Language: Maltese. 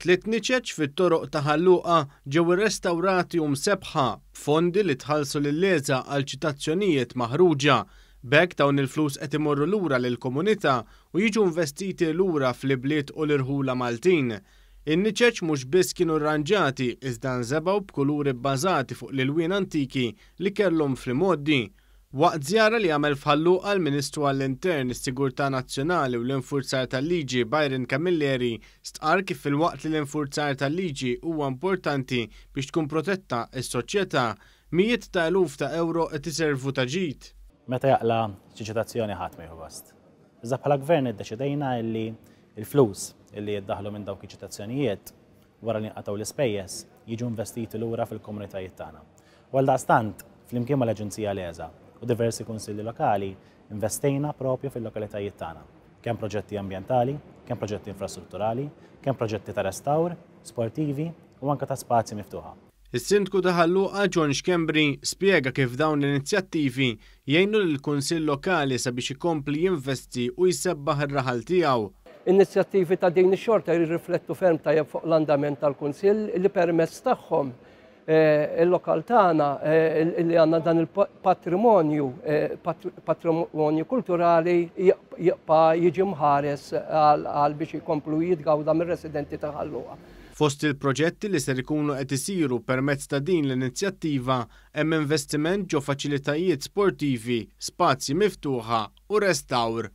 Tliet niċeċ fit-toroq ta' Ħal Luqa ġew irrestawrati u msebbħa b'fondi li tħallsu lill-ESA għal ċitazzjonijiet maħruġa. B'hekk dawn il-flus qed imorru lura lill-komunità u jiġu investiti lura fl-ibliet u l-irħula Maltin. In-niċeċ mhux biss kienu rranġati iżda nżebgħu b'kuluri bbażati fuq l-ilwien antiki li kellhom fl-imgħoddi. Waqt żjara li għamel f'Ħal Luqa l-Ministru għall-Intern, is-Sigurtà Nazzjonali u l-Infurzar tal-Liġi Byron Camilleri stqarr kif filwaqt li l-infurzar tal-liġi huwa importanti biex tkun protetta s-soċjetà, mijiet ta' eluf ta' ewro qed iservu ta' ġid. Meta jaqla' xi ċitazzjoni ħadd ma jieħu gost. Iżda bħala Gvern iddeċidejna illi l-flus illi jiddaħħlu minn dawk iċ-ċitazzjonijiet wara li jinqatgħu l-ispejjeż, jiġu investiti lura fil-komunitajiet tagħna. U għaldaqstant, flimkien mal-Aġenzija l-ESA u diversi kunsilli lokali, investejna propju fil-lokalitajiet tagħna, kemm proġetti ambjentali, kemm proġetti infrastrutturali, kemm proġetti ta' restawr, sportivi u anke ta' spazji miftuħa. Is-Sindku ta' Ħal Luqa John Schembri spjega kif dawn l-inizjattivi jgħinu lill-Kunsill Lokali sabiex ikompli jinvesti u jsebbaħ ir-raħal tiegħu. Inizjattivi ta' din ix-xorta jirriflettu ferm tajjeb fuq l-andament tal-Kunsill li permezz tagħhom il-lokal tagħna li għandna dan il-patrimonju, patrimonju kulturali jibqa' jiġi mħares għal biex jkomplu jitgawda mir-residenti ta' Ħal Luqa. Fost il-proġetti li ser ikunu qed isiru permezz ta' din l-inizjattiva hemm investiment ġo faċilitajiet sportivi, spazji miftuħa u restawr.